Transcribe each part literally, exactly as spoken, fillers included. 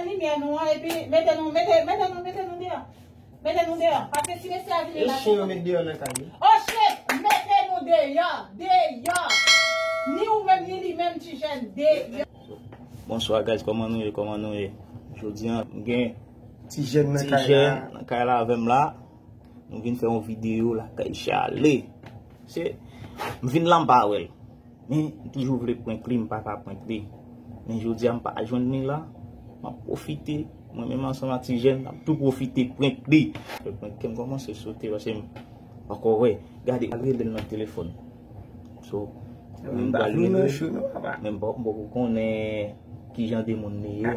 limyè nou an, epi mete nou, mete, mete nou, mete nou deyò. Mete nou deyò. Paske si mesye a vini la, chen yo met deyò nan kay yo. Oh shit! Mete nou deyò! Deyò! Ni ou menm, ni li menm, ti jèn, deyò! Bonswa, guys. Kòman nou ye? Kòman nou ye? Jodi a, m gen Ti jèn nan ti kay jèn la. Nan kay la avè m la. Nou vin fè yon videyo lakay Chale. Se, m vin la, m pa wè l. Men, m toujou vle prank li, m pa ka prank li. Men jodi a, m pa jwenn li la. M ap pwofite, mwen menm ansanm ak ti jèn, n ap tou pwofite prank li. Fè prank kè m kòmanse sote, paske m poko wè. Gade, al rele l nan telefòn. So, m pral rele l, men m pa, m poko konnen kijan de moun li ye.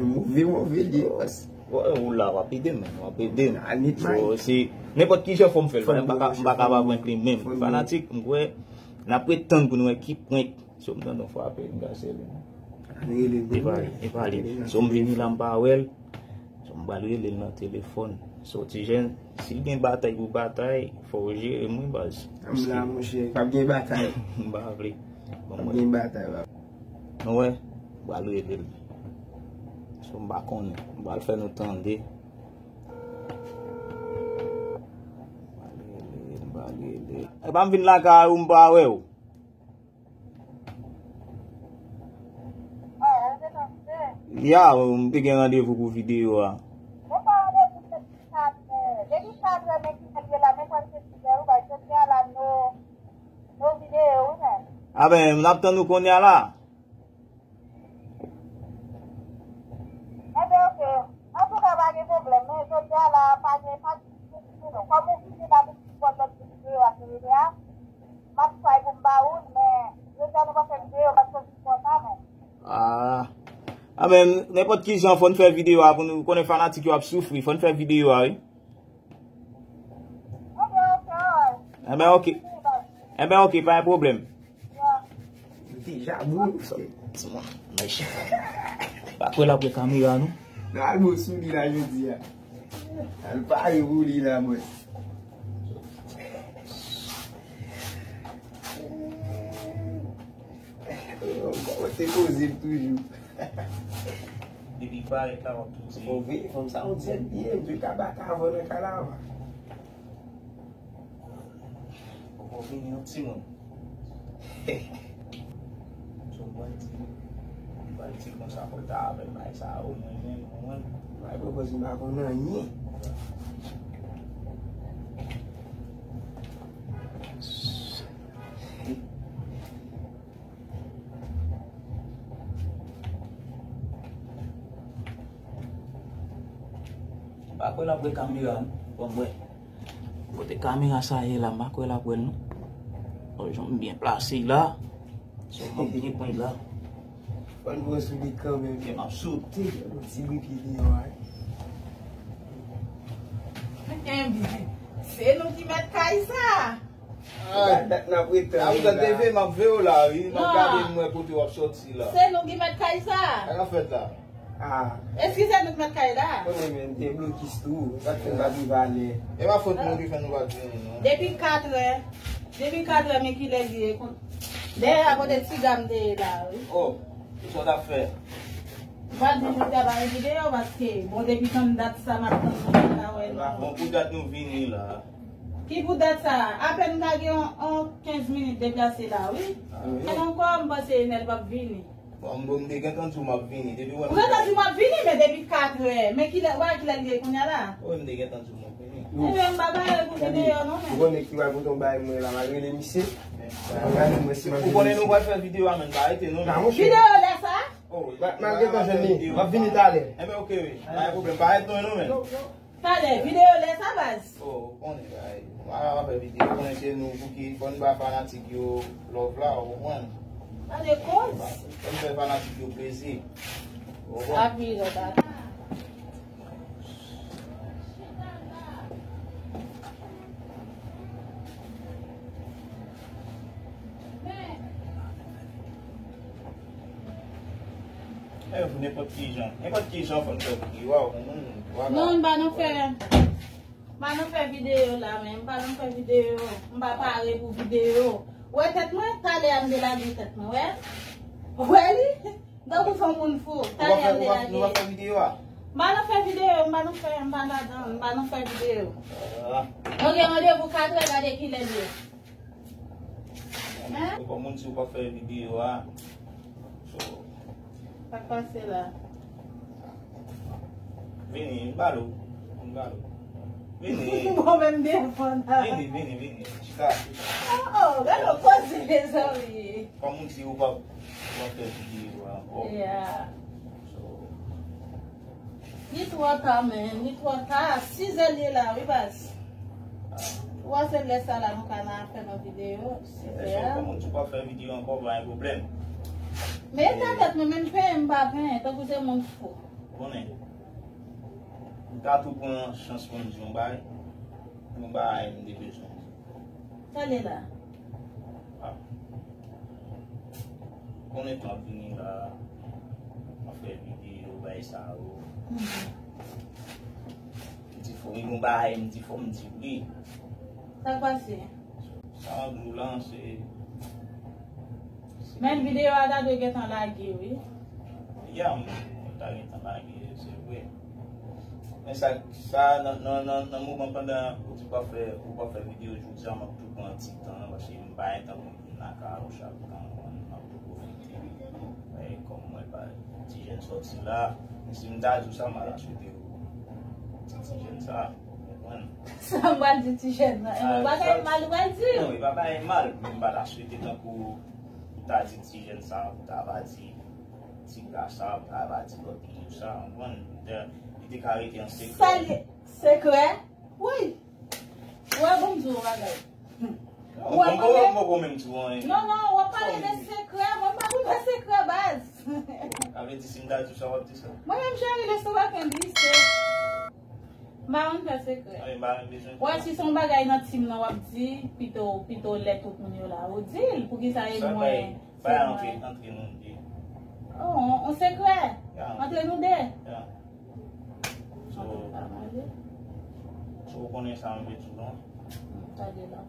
Move, move li ye, bòs. Ou la, w ap ede m, w ap ede m. So, se nenpòt kijan fò m fè l, m pa ka, m pa ka pa prank li menm. Fanatik, m kwè, n ap ret tann pou nou wè ki prank. So, m tande yon frape, m kase li. Li pale, li pale. So, m vini la, m pa wè l. So, m pral rele l nan telefòn. So, ti jèn, si l gen batay pou batay, fò w jere m, wi, baz. M la, monchè, p ap gen batay. M pa vle. P ap gen batay, baz. Nou wè, m pral rele l. So, m pa konnen. M pral fè nou tande. M pral rele l, m pral rele l. E pa m vin lakay ou, m pa wè w. Ya, m te gen randevou pou videyo a. Nou pa randevou depi katrè. Depi katrè, men ki lè l ye la, men kòm se ti lè ou bay jodi a la, no, no videyo, wi, men. A ben, n ap tann ou kounye a la. Enben, oke. Antouka, pa gen pwoblèm, men jodi a la, pa gen, pa gen, kòm ou vini la, pou ti pran lòt videyo a, se rele a. M ap try pou m ba ou l, men jodi a nou pa fè videyo paske m kontan, men. Ah. A men, nenpòt ki jan, fò n fè videyo a pou nou konnen fanatik yo ap soufri. Fò n fè videyo a, wi. Ok, ok, alright. Enben, ok. Enben, ok, pa gen pwoblèm. Yeah. Deja, bro. Timoun, mèch. Pa kwè l ap wè kamera, non? Nan al bon sou li la jodi a. Al pare pou li la, mwen. Mwen te poze m toujou. Depi parèt la, w ap tou di. Move, fanm sa, on dirait byen, m te ka bat avan nan kalava. Poko vini yon timoun. So, mwen di, mwen di konsa, fò ta avè bay sa, o mwen menm, mwen. Bay poko si m pa konn anyen. M pa kwè l ap wè kamera, non. Bon, mwen. Kote kamera sa ye la, m pa kwè l ap wè l, non. Bon, jan m byen plase la. So, m ap byen pran la. Fò n pran sou li kanmenm. Ke m ap sote. Yon ti bri pye deyò a. Enben, se nou ki mèt kay sa. Ah, dat n ap ret tann. Ah, ou gade la. T V, m ap veye w la, wi. M ap gade m wè kote w ap sòti la. Se nou ki mèt kay sa. Sa k ap fèt la? Ah. Eskize nou k mèt kay la. Konnen men, m te blokis tou. Sa k fè m pa di valè. E pa fòt nou ki fè nou pa di anyen, non. Depi katrè. Depi katrè, men kilè l ye. Dèyè a kote ti ga m te ye la, wi. Oh, ki sa w t ap fè? M pa di nou te ap al videyo paske, bon, depi tann dat sa, m ap tann nou pa ka wè nou. Bon, pou dat nou vini la. Ki pou dat sa? Apèn m ta gen yon, yon kenz minit deplase la, wi. Ah, wi. Men ankò, m panse Enèl p ap vini. Bon, m, m te gentan di w m ap vini. Depi w wè m... Ou gentan di w ap vini, men depi katrè. Men kilè, w a kilè l ye kounye a la? Wi, m te gentan di w m ap vini. Ebyen, m pa pare pou videyo, non, men. Ou konnen ki bagay pou ton bagay mwen la, m al rele misye. M al gade mwen si m ap vini. Ou konnen nou pral fè videyo a, men pa rete, non, men. Videyo lè sa? Oh, m al gentan jwenn li. M ap vini talè. Enben, oke, wi. Pa gen pwoblèm. Pa rete non, men. Talè, videyo lè sa, baz. Oh, ou konnen, guys. Mwen ap fè videyo, ou konnen se nou pou ki fò n ba fanatik yo love la, ou konprann? Pa de koz. Fò n fè fanatik yo plezi. Ou konprann? Sa pi lòt a. Eh, pou nenpòt ki jan. Nenpòt ki jan fò n fè videyo a, ou konprann? Vwala. Non, m pa nan fè, m pa nan fè videyo la, men m pa nan fè videyo. M pa pare pou videyo. Ou wè tèt mwen, talè a m te lage tèt mwen, wè? Ou wè li? Tankou fè yon moun fou. Talè a m degaje. Nou pa fè videyo a? M pa nan fè videyo, m pa nan fè, m pa ladan, m pa nan fè videyo. Ah. Nou gen randevou katrè, gade kilè l ye. Hein? Ou pa moun si ou pa fè videyo a. So, sa k pase la? Vini, m ba l ou. M ba l ou. Vini. Bon, menm devan la. Vini, vini, vini. Chita, chita. Oh, oh, gade yon koze, mezanmi. Kòm ou di ou pa, ou pa fè videyo ankò. Yeah. So, li twò ta, man. Li twò ta. Sizè l ye la, wi, baz. Ou wè se lè sa la nou ka nan fè nan videyo. Sizè a. Kòm ou di ou pa fè videyo ankò, pa gen pwoblèm. Men entènèt mwen menm penyen m pa penyen, tankou se moun fou. Konnen. M ka tou pran chans pou m di yon bagay. Yon bagay m te bezwen di. Talè la. Ah. Konnen tan ap vini la, m ap fè videyo, bagay sa yo. Mhm. M di fò m yon bagay, m di fò m di wi. Sa k pase? Sa m ap di w la, se Men videyo a ta dwe gentan lage, wi. Ya, m ta gentan lage, se vre. Men sa, sa nan, nan, nan, nan moman pandan ou di w pa fè, ou pa fè videyo jodi a, m ap tou pran ti tan, paske m pa gen tan pou m vin lakay ou chak tan, m ap tou pwofite. E kòm mwen pa ti jèn sòti la, men si m ta di w sa, m ta swete ou ti, ti jèn sa, ou konprann? Sa m pral di ti jèn nan. E yon bagay mal ou pral di? Non, e pa bagay mal, men m pa ta swete tankou ou ta di ti jèn sa, ou ta va di ti gra sa, ou ta va di lòt moun sa, ou konprann? Li te, li te ka rete an sekrè. Sa li sekrè? Wi. Ou wè, bon, m di w yon bagay. Ou wè, mwen menm, mwen menm di w anyen. Non, non, w ap pale de sekrè, mwen m pa konn fè sekrè, baz. Sa vle di si m ta di w sa, w ap di sa? Mwen menm, cheri, lè se w ap envite. M pa konn fè sekrè. Wi, m pa menm bezwen. Wè, si se yon bagay nan team nan w ap di, pito, pito lè tout moun yo la, ou di l, poukisa e mwen? Sa bay, bay antre, antre nou de. Oh, on, on sekrè? Ya. Antre nou de? Ya. So, so ou konnen sa m vle di w, non? Gade la.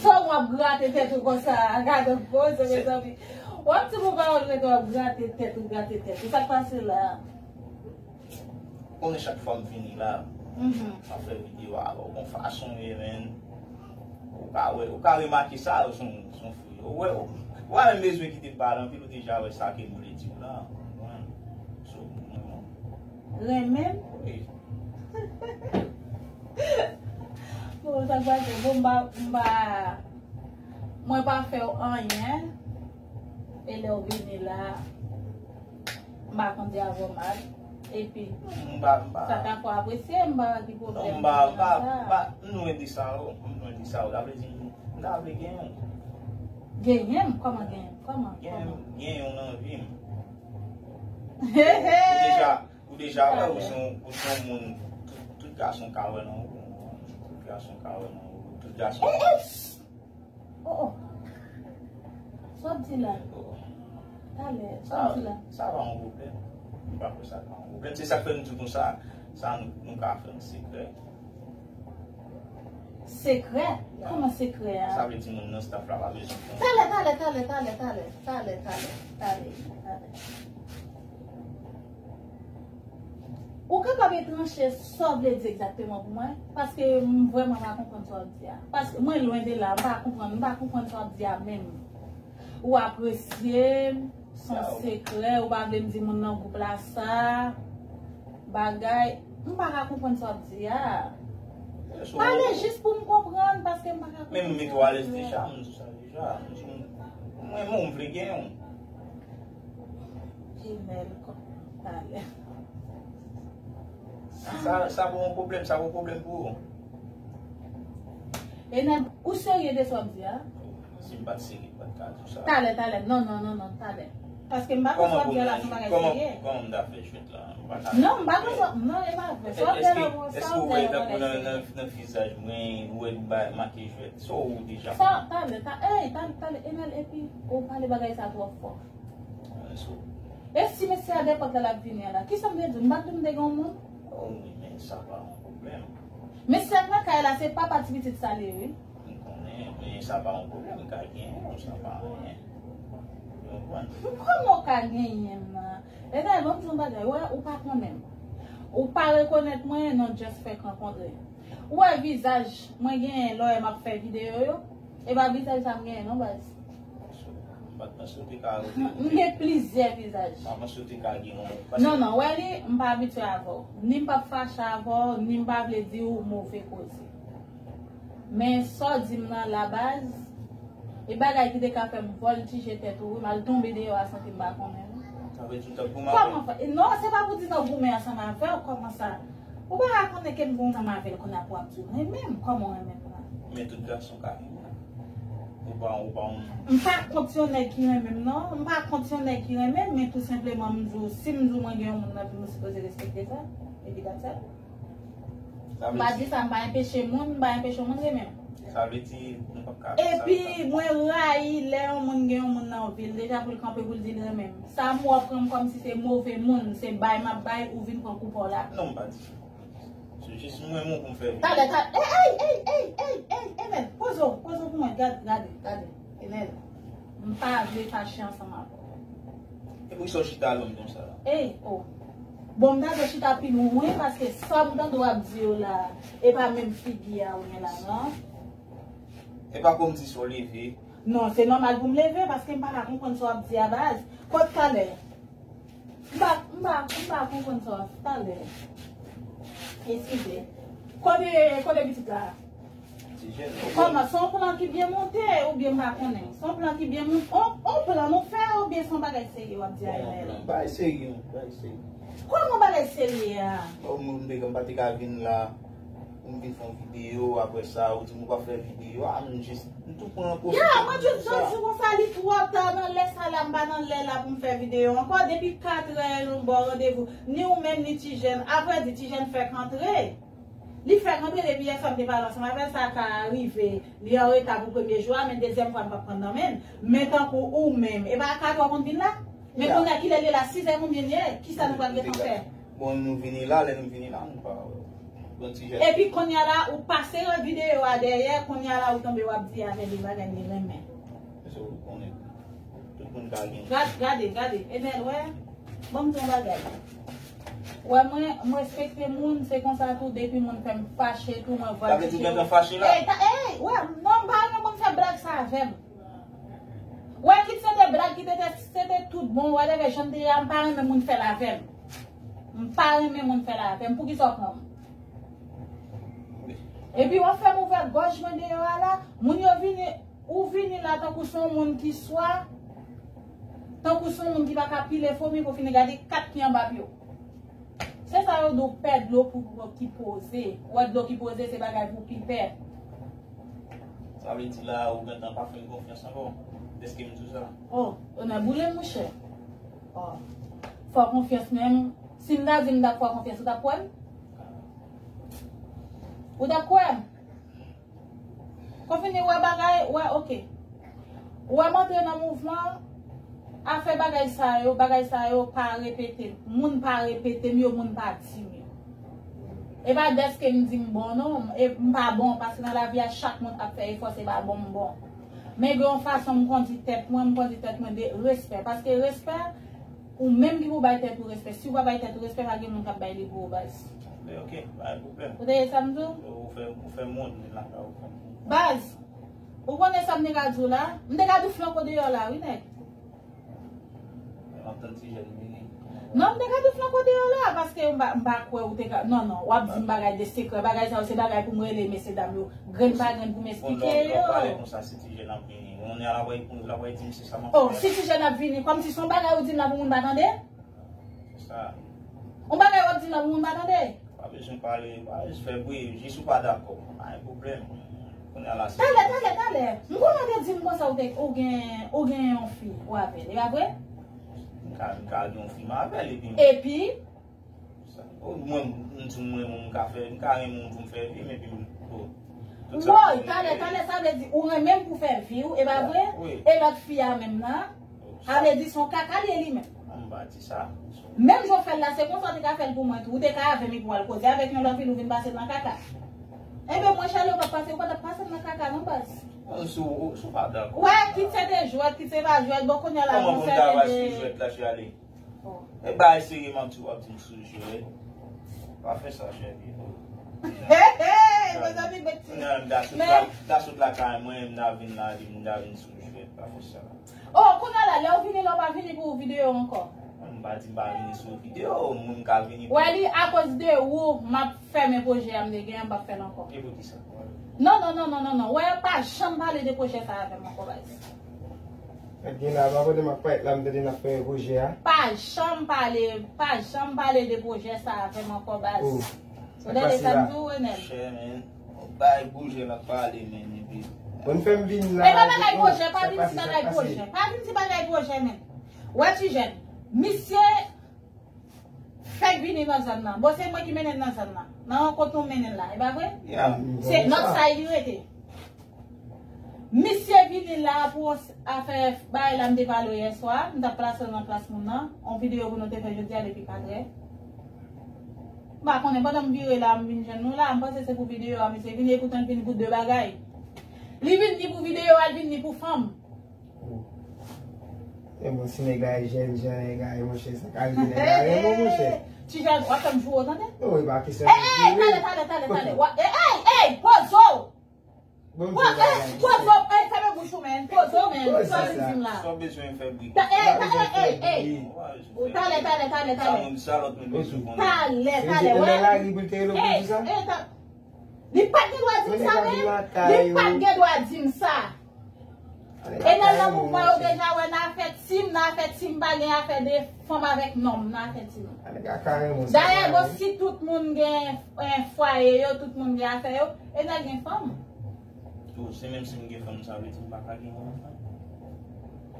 Sa w ap grate tèt ou konsa, gade poze, mezanmi. W ap di pou pawòl rete, w ap grate tèt ou, grate tèt ou. Sa k pase la? Konnen chak fwa m vini la, m ap fè videyo avè w. Bon fason w ye, menn. Ou ka wè, ou ka remake sa, ou se yon, se yon fi. Ou wè, ou pa menm bezwen kite m pale anpil, ou deja wè sa ke m vle di w la. Ou konprann? So, renmen m? Wi. Bon, sa k pase? Bon, m pa, m pa, mwen pa fè w anyen. E lè w vini la, m pa konn di avè w mal. Epi, m pa, m pa, sa ta fò apresye, m pa wè ki pwoblèm. Non, m pa, m pa, m pa, m lwen de sa, oh, m lwen de sa, oh. Sa vle di, m ta vle genyen w. Genyen m? Kòman genyen m? Kòman? Genyen, genyen w nan vi m. Ou deja, ou deja wè, ou se yon, ou se yon moun, tout, tout gason ka wè nan ou. Tout gason ka wè nan ou. Tout gason. Oh, oh. Sa w ap di la? Talè, sa w ap di la? Sa pa yon pwoblèm. M pa kwè sa pa yon pwoblèm. Se sa k fè m di w konsa, sa nou, nou ka fè yon sekrè. Sekrè? Kòman sekrè a? Sa vle di moun nan staff la pa bezwen konnen. Talè, talè, talè. Ou kapab tranche sa w vle di egzakteman pou mwen? Paske m vrèman pa konprann sa w ap di a. Paske mwen lwen de la, m pa konprann, m pa konprann sa w ap di a menm. Ou apresye m, se yon sekrè, ou pa vle m di moun nan gwoup la sa, bagay, m pa ka konprann sa w ap di a. Pale jis pou m konprann, paske m pa ka konprann sa w ap di a. Men m mete w alèz deja, m di w sa deja, m di w, mwen menm, m vle genyen w. Gmail, talè. Sa, sa pa yon pwoblèm, sa pa yon pwoblèm pou ou. Enèl, ou serye de sa w ap di a? Si m pa t serye, m pa t ka di w sa. Talè, talè, non, non, non, non, talè. Paske m pa kwè sa w ap di a la se yon bagay serye. Kòman m ta fè jwèt la? Non, m pa kwè sa, non, e pa vre. Sa w ap di a la, sa w ap di a la, bagay serye. Èske ou wè tankou nan, nan, nan vizaj mwen, ou wè m ba, make jwèt? Sa ou deja konnen. Sa, talè, ta, ey, talè, talè, Enèl, epi ou pale bagay sa twò fò. E si mesye a depòt la, l ap vini an la? Kisa m te di w? M pa t di w m te gen yon moun? Oh, wi, men sa pa yon pwoblèm. Mesye a k nan kay la, se papa ti pitit sa l ye, wi. M konnen, men sa pa yon pwoblèm, m ka genyen w, sa pa anyen. Kòman w ka genyen m nan? Etènèl, ban m di yon bagay, wè, ou pa konnen m. Ou pa rekonèt mwen, nou just fèk rankontre. Ou wè vizaj mwen genyen lè m ap fè videyo yo? E pa vizaj sa m genyen non, baz. M pa t panse w te ka rete. M gen plizyè vizaj. M pa panse w te ka gen yon. Non, non, wè li, m pa abitye avè w. Ni m p ap fache avè w, ni m pa vle di w move koze. Men sa w di m nan la baz, e bagay ki te ka fè m vòltije tèt ou, wi, m al tonbe deyò a santi m pa konnen. Sa vle di w t ap goumen avè l? Kòman fè? Non, se pa pou di n ap goumen ansanm avè w, kòman sa? Ou pa ka konnen ke m goumen ansanm avè l, kounye a pou w ap di w renmen m, kòman w renmen m la? Men tout gason ka renmen w. Ou pa, ou pa yon... M pa kont yon nèg ki renmen m, non. M pa kont yon nèg ki renmen m, men tou senpleman m di w, si m di w mwen gen yon moun nan vi m, ou sipoze respekte sa. Epi that's it. M pa di sa, m pa enpeche moun, m pa enpeche yon moun renmen m. Sa vle di, nou p ap ka fè sa. Epi, mwen rayi lè yon moun gen yon moun nan vi l, deja pou l kanpe pou l di l renmen m. Sa m wè pran m kòmsi se move moun, se bay m ap bay, ou vin pran kou pa w la. Non, m pa di sa. Se jis mwen, mwen pou m fè videyo. Talè, talè, ey, ey, ey, ey, ey, ey, Enèl, poze w, poze w pou mwen, gade, gade, gade, Enèl. M pa vle fache ansanm avè w. E poukisa w chita lòn konsa la? Ey, oh. Bon, m ta dwe chita pi lwen, paske sa m tande w ap di yo la, e pa menm figi a ou gen la, non. E pa kòmsi w leve. Non, se nòmal pou m leve, paske m pa ka konprann sa w ap di a baz. Kot talè? M pa, m pa, m pa konprann sa w ap talè. Eskize. Kote, kote pitit la? Ti jèn. Kòman, se yon plan ki byen monte oubyen m pa konnen? Se yon plan ki byen monte, on, on plan nou fè oubyen se yon bagay serye w ap di a Enèl? Bagay serye, bagay serye. Kòman bagay serye a? Bon, mwen, m te, m pa te ka vin la pou m vin fè yon videyo, apre sa, ou di m ou p ap fè videyo, a, m jis, m tou pran pwofite. Ya, mwen jis di w konsa, li twò ta nan lè sa la, m pa nan lè la pou m fè videyo ankò, depi katrè, nou ba w randevou, ni ou menm, ni Ti Jèn, apre di Ti Jèn fèk antre. Li fèk antre depi yèswa m te pale ansanm avè l, sa ka rive. Li an reta pou premye jou a, men dezyèm fwa m p ap pran nan men l. Men tankou ou menm, e pa katrè w konn vin la? Men kounye a kilè l ye la, sizè konbyen l ye? Kisa nou pral gentan fè? Bon, nou vini la, lè nou vini la, nou pa pran ti jèn. Epi kounye a la, ou pase nan videyo a dèyè, kounye a la, ou tonbe w ap di avè l de bagay li renmen. Mesye, ou konnen. Tout moun ka gen. Gad, gade, gade. Enèl, wè. Ban m di yon bagay. Wè mwen, m respekte moun, se konsa tou, depi moun fè m fache tou, mwen vòltije. Sa vle di w gentan fache la? Ey, ta, ey, wè, non, m pa renmen moun fè blag sa avè m. Wè, kit se te blag, kit se te, se te tout bon, whatever, jan m te ye a, m pa renmen moun fè l avè m. M pa renmen moun fè l avè m. Poukisa w pran m? Epi w ap fè m ouvè gòj mwen deyò a la, moun yo vini, ou vini la tankou se yon moun ki swa, tankou se yon moun ki pa ka pile fomi pou fini gade kat ki anba pye w. Se sa yo di w pè dlo pou, pou ki poze. Ou wè dlo ki poze se bagay pou pi pè. Sa vle di la ou gentan pa fè m konfyans ankò. Dèske m di w sa? Oh, onè boule m monchè. Oh. Fè w konfyans menm. Si m ta di m t ap fè w konfyans, ou t ap kwè m? Ou t ap kwè m? Konfini wè bagay, wè, oke. Wè m antre nan mouvman, afè bagay sa yo, bagay sa yo pa repete m. Moun pa repete m yo, moun pa di m yo. E pa dèske m di m bon non, e m pa bon, paske nan lavi a chak moun ap fè efò, se pa bon m bon. Men gen yon fason m kondi tèt mwen, m kondi tèt mwen de respè. Paske respè, ou menm ki pou bay tèt ou respè. Si w pa bay tèt ou respè, pa gen moun k ap bay li pou ou, baz. Men oke, pa gen pwoblèm. Ou tande sa m di w? Ou fè, ou fè moun, men la, ou fè moun. Baz, ou konnen sa m te ka di w la? M te ka di w flanko deyò la, wi, nèg. M ap tann ti jèn vini. Non, m te ka di w flanko deyò la, paske m pa, m pa kwè ou te ka, non, non, w ap di m bagay de sekrè, bagay sa yo, se bagay pou m rele mesye dam yo, grenn pa grenn pou m eksplike yo. Bon, lè w pale konsa, si ti jèn ap vini, kounye a l ap, l ap di m se sa m ap fè. Oh, si ti jèn ap vini, kòmsi se yon bagay ou di m la pou moun pa tande? Se sa. Yon bagay w ap di m la pou moun pa tande? Pa bezwen pale, pa bezwen fè bri, jis ou pa dakò. Pa gen pwoblèm. Kounye a la, se... Talè, talè, talè. M konnen w te di m konsa ou te, ou gen, ou gen yon fi, ou avè l, e pa vre? M ka, m ka gen yon fi, m avè l, epi... Epi? Sa, o, mwen, m di mwen, mwen, m ka fè, m ka renmen moun pou m fè vi m, epi m, o, tout sa. Woy, talè, talè, sa vle di ou renmen m pou fè vi w, e pa vre? Wi. E lòt fi a menm nan? Sa vle di se yon kaka li ye li menm. Non, m pa di sa. Menm jan w fè l la, se konsa w te ka fè l pou mwen tou. Ou te ka avè m epi w al koze avèk yon lòt fi, nou vin pase l nan kaka. Enben, mwen, Chale, ou pa t pase, ou pa t ap pase m nan kaka, non, baz. Sou, sou pa dakò. Wè, kit se te jwèt, kit se pa jwèt, bon, kounye a la, kòman pou m ta va sou jwèt la, Charlie? E bay serye, m ap di w ap di m sou jwèt. Pa fè sa, Charlie. Hey, hey, mezanmi, bèt ti. Kounye a, m ta sot la, ta sot lakay mwen, m ta vin la, m ta vin sou jwèt, pa fè sa. Oh, kounye a la, lè w vini la, w pa vini pou videyo ankò. M pa di m pa vini sou videyo, moun ka vini pou. Wè li, akoz de ou, m ap fèmen pwojè a m te gen an, m p ap fè l ankò. E poukisa? Non, non, non, non, non, non. Wè, pa janm pale de pwojè sa avè m ankò, baz. Gad gen la, pa pandan m ap fight la, m tande n ap fè pwojè a. Pa janm pale, pa janm pale de pwojè sa avè m ankò, baz. Oh. Ou tande sa m di w, Enèl? Chè, men. Bay pwojè l ap pale, men, epi. Bon, fè m vin la. E pa bagay pwojè, pa vin ti bagay pwojè. Pa vin ti bagay pwojè, men. Wè ti jèn. Misye fèk vini nan zòn nan. Bon, se mwen ki mennen l nan zòn nan. Nan rankont nou mennen l la, e pa vre? Se Northside li rete. Misye vini la pou afè bagay la m te pale w yè swa. M t ap plase l nan plas moun nan. On videyo pou nou te fè jodi a depi katrè. M pa konnen, pandan m vire la, m vin jwenn nou la, m panse se pou videyo a misye vini, epoutan l vini pou de bagay. Li vin ni pou videyo a, l vin ni pou fanm. E bon, si nèg la e jèn jan, nèg la e monchè, sa ka rive nèg la renmen w, monchè. Ti jèn, w ap fè m joure w, tande? Non, e pa kesyon de joure. Ey, ey, talè, talè, talè, talè. Ey, ey, ey, poze w! Bon, m di w bagay. Poze w, ey, fèmen bouch ou, men. Poze w, men. Sa w vin di m la? Sa w bezwen fè bri? Ey, ey, ey, ey. Talè, talè, talè, talè. Sa moun, sa lòt moun bezwen konnen. Talè, talè, wè. Ey, ey, ta-, li pa t gen dwa di m sa, men. Li pa t gen dwa di m sa. Enèl nan mouvman yo deja wè nan afè Tim, nan afè Tim pa gen afè de fanm avèk nonm nan afè Tim. Dayè, bon, si tout moun gen, eh, fwaye yo, tout moun gen afè yo, Enèl gen fanm. Tou, se menm si m gen fanm, sa vle di m pa ka gen yon fanm.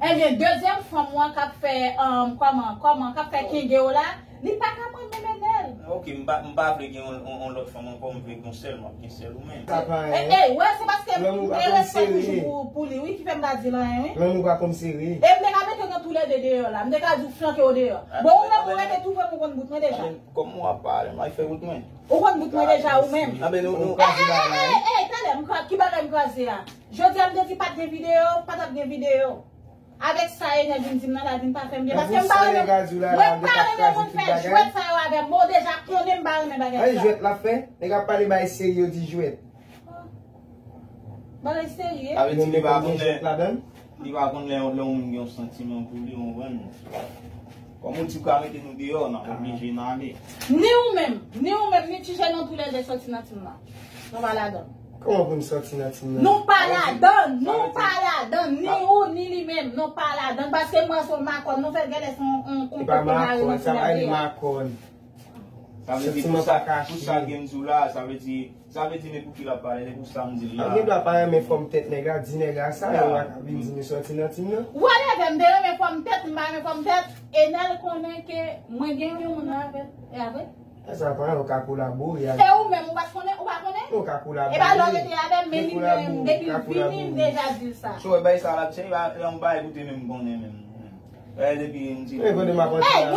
Ebyen, dezyèm fanm ou an k ap fè, um, kòman, kòman, k ap fè kenge w la, li pa ka pran menm Enèl. Ok, m pa, m pa vle gen yon, yon, yon lòt fanm ankò, m vle gen yon sèl, m ap gen sèl ou menm. Ey, ey, wè, se paske m te respè toujou pou, pou li, wi, ki fè m pa di l anyen, wi. Lanmou pa konn sere. E m te ka mete nou toulède deyò la, m te ka di w flanke w deyò. Bon, ou menm ou rete tou frè m, ou konn bout mwen deja. Kòm w ap pale, m al fè wout mwen. Ou konn bout mwen deja, ou menm. Ey, ey, ey, ey, ey, talè, m ka, ki bagay m kraze a? Jodi a m te di pa t gen videyo, pa t ap gen videyo. Avèk sa Enèl vin di m nan la, vin pa fè m byen. Paske m pa renmen, mwen pa renmen moun fè jwèt sa yo avè m. Bon, deja konnen m pa renmen bagay sa. Jwèt l ap fè? Nèg ap pale bagay serye, yo di jwèt. Bagay serye. Sa vle di li pa konn lè, li pa konn lè, lè yon moun gen yon santiman pou li, ou konprann? Kòm ou di, ou ka mete nou deyò, n ap oblije n ale. Ni ou menm, ni ou menm, ni ti jèn nan toulède sòti nan Tim nan. Nou pa ladan. Kòman pou n sòti nan Tim nan? Nou pa ladan, nou pa ladan, ni ou, ni li menm, nou pa ladan. Paske mwen se yon makòn, nou fè genlè se yon, yon konpòtman mare nan ti nèg la. Sa vle di pou sa, pou sa gen m di w la, sa vle di, sa vle di men pou ki l ap pale, men pou sa m di l la. Ou gen dwa pa renmen fòm tèt nèg la, di nèg la sa, men ou pa ka vin di nou sòti nan Tim nan. Whatever, m te renmen fòm tèt, m pa renmen fòm tèt, Enèl konnen ke mwen gen yon moun avè l, e apre? E sa pa, ou ka kolabore avè l. E ou menm, ou pa t konnen, ou pa konnen? Ou ka kolabore. E pa lè w rete avè m, men li menm, depi l vini, m deja di l sa. So, e bay sa l ap chèche, e pa yon bagay pou te menm konnen menm. Bagay depi m ti. Ey, kote m ap antre la,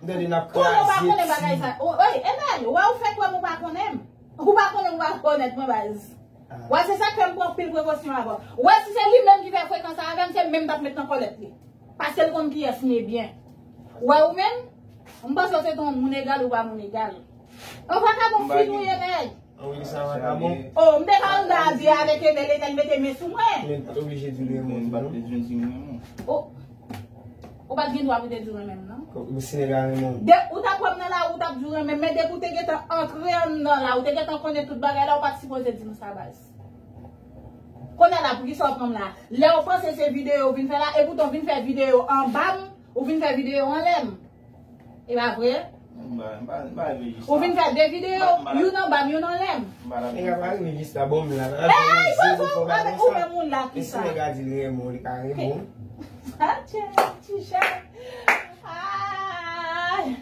m tande n ap kraze ti. Konnen w pa konnen bagay sa. Oy, Enèl, wè ou fèk wè m, ou pa konnen m. Ou pa konnen m, ou pa konèt mwen, baz. Wè, se sa k fè m pran anpil prekosyon avè w. Wè, si se li menm ki fè frekans sa avè m, se menm m t ap met nan kòlèt li. Paske l konn kiyès m ye byen. Wè, ou menm, m panse w se te yon moun egal, ou pa moun egal. Yon vakabon fin ou ye, nèg. Anwi, sa vakabon. Oh, m te ka anndan a di avèk Enèl, Enèl mete men sou mwen. Men m pa t oblije di l renmen w, non. Oh. Ou pa t gen dwa pou te di w renmen m, non. Ou si nèg la renmen w. De, ou t ap wè m nan lari, ou t ap di w renmen m, men depi w te gentan antre anndan la, ou te gentan konnen tout bagay la, ou pa t sipoze di m sa, baz. Kounye a la, poukisa w pran m la? Lè w panse se videyo w vin fè la, epoutan w vin fè videyo anba m, ou vin fè videyo anlè m. E pa vre? M pa, m pa, m pa rive jis la. Ou vin fè de videyo, youn anba m, youn anlè m. M pa la. Nèg la pa rive jis la, bon, m la. Ey, ey, poze w, avèk ou menm ou la, kisa? E si nèg la di l renmen w, li ka renmen w. Sa tchè, ti chè. Ay.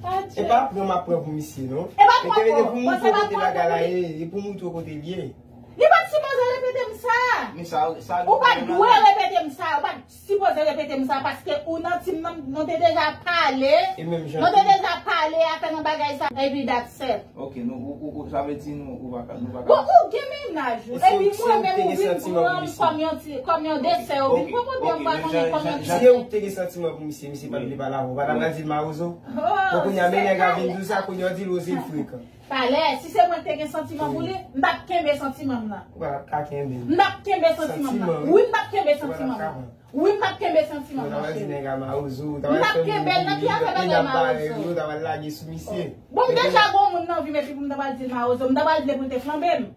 Sa tchè. E pa pran m ap pran pou misye, non. E pa pran pou, bon, se pa pran pou li. E pou moutre w kote l ye. Li pa t sipoze repete m sa. Men sa, sa. Ou pa t dwe repete m sa. Ou pa t sipoze repete m sa paske ou nan Tim nan, nou te deja pale. E menm jan nou te deja pale afè nan bagay sa. Epi dat sèt. Ok, nou, ou, ou, ou, sa vle di nou, ou pa ka, nou pa ka. Bon, ou gen men Mennaj ou. Epi mwen menm ou vin pran m kòm yon ti, kòm yon desè, ou vin pran mwen byen, m pa konnen kòm yon desè. Si ou te gen santiman pou misye, misye pa t vle pale avè w, ou pa ta pral di l mawozo? Bon, kounye a men nèg la vin di w sa, kounye a w di l Rose frekan. Talè, si se mwen ki te gen santiman pou li, m t ap kenbe santiman m nan. Ou pa t ap ka kenbe l. M t ap kenbe santiman m nan. Wi, m t ap kenbe santiman m nan. Wi, m t ap kenbe santiman m nan, cheri. M t ap kenbe l nan. Ki afè bagay mawozo? Ou ta pral lage sou misye. Bon, m deja gon moun nan vi m epi pou m ta pral di l mawozo, m ta pral vle pou l te flanbe m.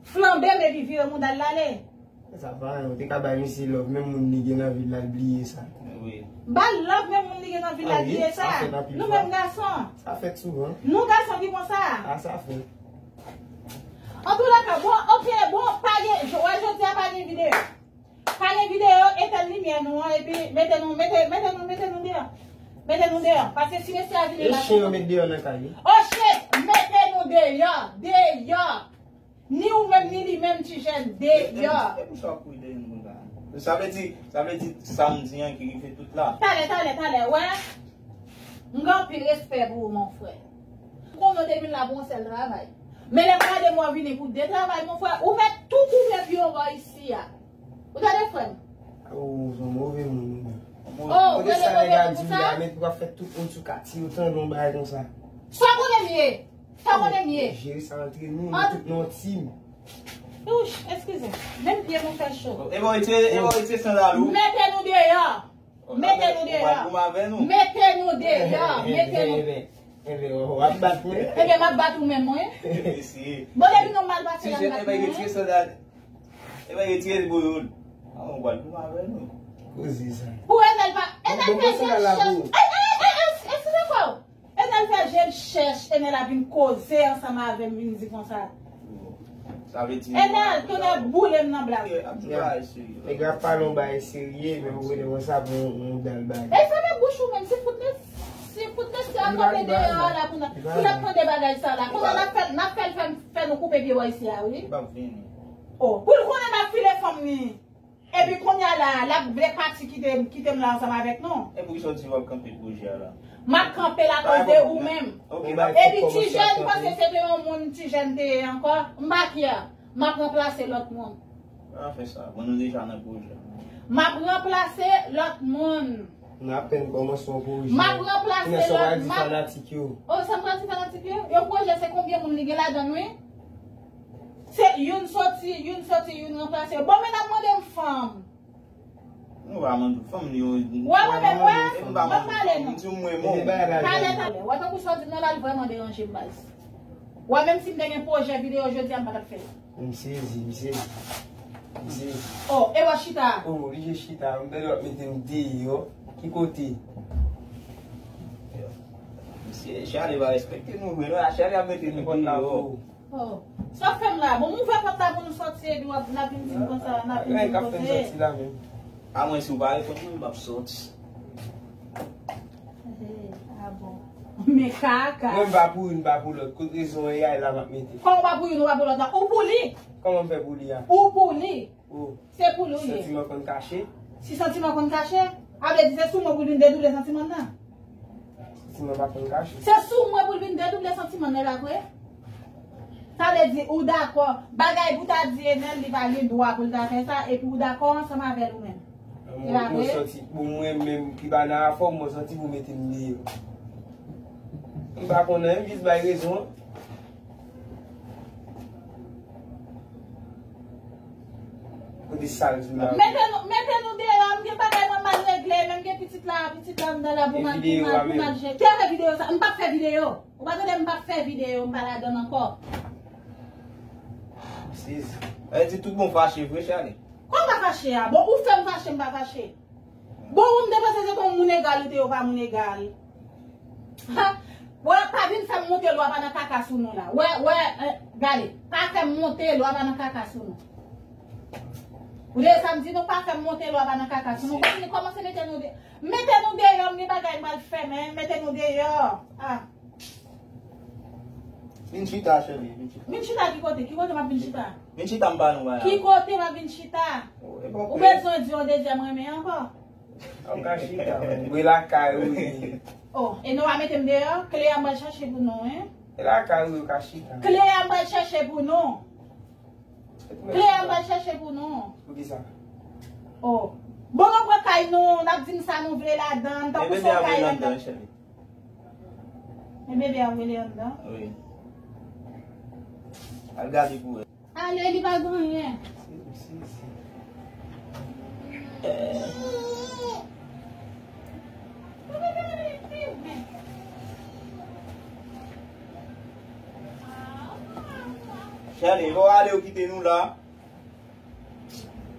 Flanbe m epi vire mouda l ale. Sa pa anyen, ou te ka bay misye love, menm moun li gen nan vi l la, l bliye sa. Wi. Ba l love, menm moun li gen nan vi l la, l bliye sa. Nou menm gason. Sa fèt souvan. Nou gason ki konsa. A, sa fèt. Antoulaka, bon, oke, bon, pa gen, wè jodi a pa gen videyo. Pa gen videyo, etenn limyè nou an, epi mete nou, mete, mete nou, mete nou deyò. Mete nou deyò. Paske si mesye a vini la. E chen yo met deyò nan kay yo. Oh shit! Mete nou deyò! Deyò! Ni ou menm, ni li menm, ti jèn, deyò! E pou sa w ap kouri dèyè nou konsa? Sa vle di, sa vle di sa m di an ki rive tout la. Talè, talè, talè, wè. M gen anpil respè pou ou, mon frè. M konnen w te vin la pou yon sèl travay. Men lè m gade m wè w vini pou de travay, mon frè, ou mèt tou koupe pye w bò isi a. Ou tande, frè m? Ou se yon move moun, ou menm. Oh, ou rele move moun konsa? Men pou w ap fè tout moun sou katye yo tande yon bagay konsa. Sa w konnen m ye? Sa w konnen m ye? Jere sa antre nou, nou tout nan yon team. Ouch, eskize. Menm pye m fè cho. E bon, retire, e bon, retire sandal ou. Mete nou deyò. Mete nou deyò. Mete nou deyò. Mete nou. Enben, w ap bat mwen. Enben, m ap bat ou menm, mwen. Bon, depi nou mal pase la, m bat mwen. Enben, retire sandal. Enben, retire boyo. Ou pral goumen avè nou. Koze sa. Pou Enèl pa, Enèl fè jèl chèch. Ey, ey, ey, ey, eskize kò w. Enèl fè jèl chèch, Enèl ap vin koze ansanm avè m, vin di konsa. Sa vle di Enèl, tonnè boule m nan blag. Nèg la ap pale yon bagay serye, men ou rele konsa pou yon, yon dal bagay. E fèmen bouch ou menm, si fout nèg, si fout nèg se a kanpe deyò a la pou n ap, pou n ap tande bagay sa la. Kounye a n ap fè, n ap fè l fè, fè nou koupe pye bò isi a, wi. Oh, pou l konnen m ap file fanm ni. Epi kounye a la, l ap vle pati kite, kite m la ansanm avèk nou. E poukisa w di w ap kanpe pwojè a la? M ap kanpe l akoz de ou menm. Epi ti jèn, m panse se te yon moun ti jèn te ye ankò. M pa kè. M ap ranplase lòt moun. Pa fè sa. Bon, nou deja nan pwojè. M ap ranplase lòt moun. N apèn kòmanse yon pwojè. M ap ranplase lòt, m ap... Fanatik yo. Oh, sa m pral di fanatik yo? Yon pwojè se konbyen moun li gen ladan l, wi? Se youn soti, youn soti, youn ranplase. Bon, men n ap mande m fanm. Nou pa mande fanm li yo. Wè, wè, wè, wè. M pa mande fanm. M di w mwen menm. Talè, talè. Wè, tankou sa w di m nan la, l vrèman deranje m, baz. Wè, menm si m te gen pwojè videyo jodi a, m pa t ap fè l. M sezi, m sezi. M sezi. Oh, e wè chita. Oh, oblije chita. M pèdi w ap mete m deyò. Ki kote? Mesye, Charlie pa respekte nou vre, non. Charlie ap mete nou deyò. Oh. Sa w fè m la? Bon, m ouvè pòt la pou nou sòti, epi w ap, n ap vin di m konsa, n ap vin di m koze. Amwensi w pa reponn mwen, m ap sòti. Eh, ah bon. Men kaka. Mwen m pa pou youn, m pa pou lòt. Kot rezon an ye a la m ap mete. Kòman w pa pou youn, ou pa pou lòt la? Ou pou li. Kòman m fè pou li a? Ou pou li. Oh. Se pou li w ye. Santiman konn kache? Si santiman konn kache, a vle di se sou mwen pou l vin dedouble santiman nan. Santiman pa konn kache. Se sou mwen pou l vin dedouble santiman nan, e pa vre? Sa vle di ou dakò, bagay pou ta di Enèl, li pa gen dwa pou l ta fè sa, epi ou dakò ansanm avè l ou menm. E pa vre? Mwen sòti pou mwen menm ki pa nan afè w, mwen sòti pou mete m deyò. M pa konn anyen, m jis bay rezon an. Kote sa l di la? Mete nou, mete nou deyò, m gen bagay mwen mal regle, men m gen pitit la, pitit la anndan la pou mal, pou mal, pou mal jere. Ki afè videyo sa? M p ap fè videyo. Ou pa tande m p ap fè videyo, m pa ladann ankò. M sezi. Sa vle di tout bon fache vre, Charlie? Kòman m pa fache a? Bon, ou fè m fache, m pa fache. Bon, ou m te panse se te yon moun egal ou te ye, ou pa moun egal. Ha! Wè, pa vin fè m monte lwa pa nan kaka sou nou la. Wè, wè, eh, gade, pa fè m monte lwa pa nan kaka sou nou. Ou tande sa m di nou, pa fè m monte lwa pa nan kaka sou nou. Kòmanse, kòmanse mete nou de, mete nou deyò, m gen bagay m pral fè, men mete nou deyò. Ah. Vin chita, cheri, vin chita. Vin chita ki kote? Ki kote m ap vin chita? Vin chita, m ba nou bagay. Ki kote m ap vin chita? Ou bezwen di yon dezyèm renmen ankò? Ou ka chita, men. Ou lakay ou ye. Oh, e nou pa mete m deyò? Kle a m pral chache pou nou, en. E lakay ou ye, ou ka chita. Kle a m pral chache pou nou. Kle a m pral chèche pou nou. Poukisa? Oh. Bon, nou pran kay nou, n ap di m sa nou vle ladan, tankou se yon kay ladan. Men bebe a rele anndan. Wi. Al gade pou wè. Ale, li pa gen anyen. Chale, lè w ale, w kite nou la.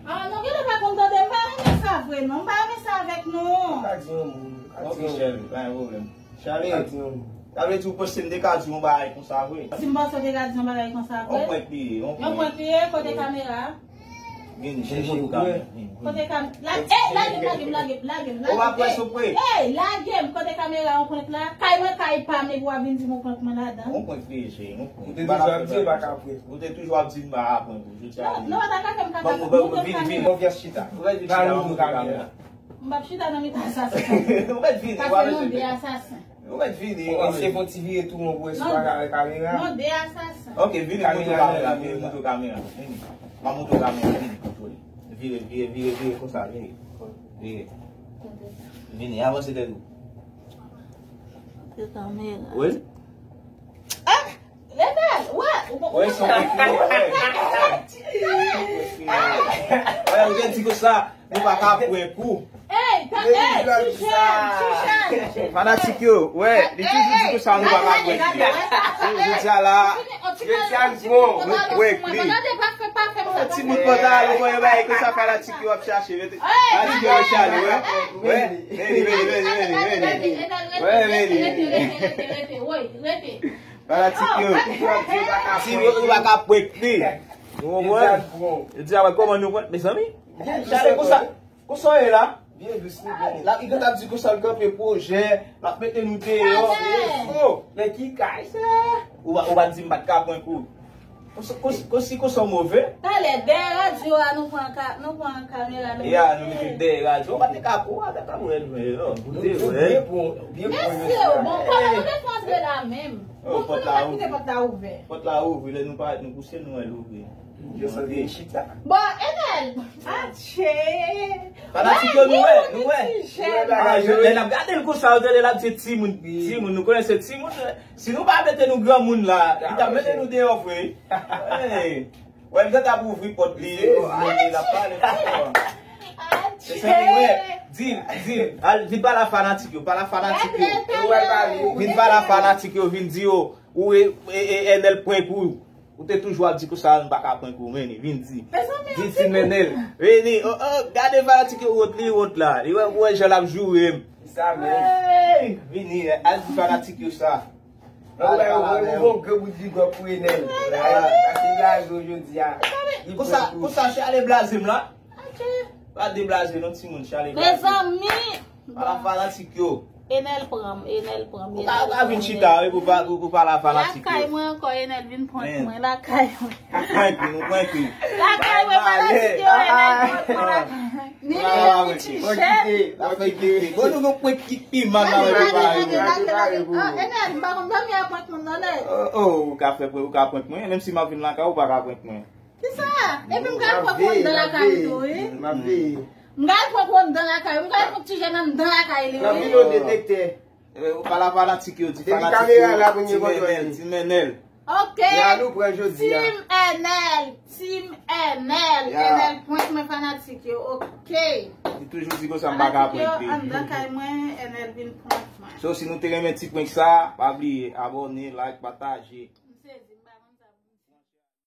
Ah, nou genlè pa konn tande, m pa renmen sa vre, non. M pa renmen sa avèk nou. Ou ka di yon mo, ou ka di yon mo. Ok, chale, pa gen pwoblèm. Chale, ou ka di yon mo. Sa vle di ou panse m te ka di yon bagay konsa vre? Si m panse w te ka di yon bagay konsa vre? Yon prank li ye, yon prank. Yon prank li ye, kote kamera a? Vini, chèche pou kamera. Kote kam-, la, eh, lage m, lage m, lage m, lage m, lage m. Ou pa kwè sou pre? Eh, lage m, kote kamera yon prank la? Kay mwen, kay pa m, epi w ap vin di m yon prank mwen ladan. Yon prank li ye, cheri, yon prank. Ou te toujou ap di m pa ka prank. Ou te toujou ap di m pa ka prank. Jodi a, non, non, pa ta ka fè m ka prank. Vini, vini. Konfyans chita. Ou mèt vin chita, ou mèt vin. M p ap chita nan mitan asasen. Ou mèt vin, ou mèt vin. Pase nou de asasen. Ou mèt vini. Bon, eseye fè yon ti vire tou, mwen, pou wè si w pa ka wè kamera. Non, de asasen. Ok, vini, montre kamera, vini, montre kamera. Vini. M ap montre kamera, vini, kontwole. Vire, vire, vire, vire, konsa, vire. Vire. Vini, avanse tèt ou. De kamera. Wi. Ah! Level! Wè! Wè, se yon prank, wè. Wè, ou te di konsa, nou pa ka prank ou. Ey, ta, ey, ti jèn, ti jèn. Fanatik yo, wè, li toujou di konsa, nou pa ka prank li. Jodi a la, nou prank li. Yon timoun pantalon, mwen, yo bay konsa, fanatik yo ap chache, mete. Fanatik yo ap chache, wè. Wè, vini, vini, vini, vini, vini. Wè, vini. Fanatik yo. Si nou, nou pa ka prank li. Nou konprann? Yo di, a wè, kòman nou prank, mezanmi? Chale konsa, konsa w ye la? Byen dous, li byen. La, li gentan di konsa l kanpe pwojè, l ap mete nou deyò. Oh, men ki kay sa? Ou pa, ou pa di m pa t ka prank ou. Konsa, konsa, konsa, konsa w move? Talè, dèyè radyo a, nou pran ka-, nou pran kamera, nou. Ya, nou mete dèyè radyo. Ou pa te ka pran, ou pa te ka pran, non. Ou te wè. Byen pran, byen pran. Mèsi, bon, kòman nou te fè antre la menm? Oh, pòt la ouvri. Pòt la ouvri, lè nou parèt, nou pouse, nou wè l ouvri. Yo santi chita. Bon, Enèl, atchè. Fanatik yo, nou wè, nou wè. Lè n ap gade l konsa, yo tande l ap di timoun, timoun, nou konnen se timoun. Si nou pa mete nou granmoun la, li t ap mete nou deyò vre. Hey. Wè, m t ap ouvri pòt li, li, li, l ap pale. Mezanmi, wè, di l, di l, al, vin pale a fanatik yo, pale a fanatik yo. Vin pale a fanatik yo, vin di yo, ou e, e, e, Enèl prank ou. Ou te toujou ap di konsa, m pa ka prank ou, vini, vin di. Vin di Enèl. Vini, oh, oh, gade fanatik yo wont, li wont la. Li wè, wè jan l ap joure m. Sa menm. Hey, vini, al di fanatik yo sa. Mwen wè, mwen wè yon gwo bout bigòp pou Enèl. Pase blaze w jodi a. Konsa, konsa Chale blaze m la. Pa deblaze non timoun, Chale blaze. Mezanmi. Ala fanatik yo. Enèl pran m, Enèl pran m. Ou ka, ou ka vin chita, wi, pou pa, pou, pou pale a fanatik yo. Lakay mwen ankò, Enèl vin prank mwen, lakay mwen. Nou prank li, nou prank li. Lakay mwen, fanatik yo, Enèl prank mwen, lakay mwen. Ni li, ni ti jèn. Bon, nou gon prank ki pi mal la, mwen prepare pou nou. Enèl, m pa konn dòmi a prank mwen, non, Enèl. Oh, oh, ou ka fè prank, ou ka prank mwen, menm si m ap vin lakay ou, ou pa ka prank mwen. Kisa? Epi m ka al prank ou anndan lakay ou tou, wi. M ap veye. M ka al prank ou anndan lakay ou, m ka al prank ti jèn anndan lakay li, wi. N ap vin yon detektè. Eh, ou pale a fanatik yo, di fanatik yo, Team Enèl, Team Enèl. Ok. Team Enèl, Team Enèl. Enèl prank mwen fanatik yo, ok. Li toujou di konsa m pa ka prank li. Fanatik yo anndan kay mwen, Enèl vin prank mwen. So, si nou te renmen ti prank sa, pa bliye, abòne, like, pataje. M sezi, m pa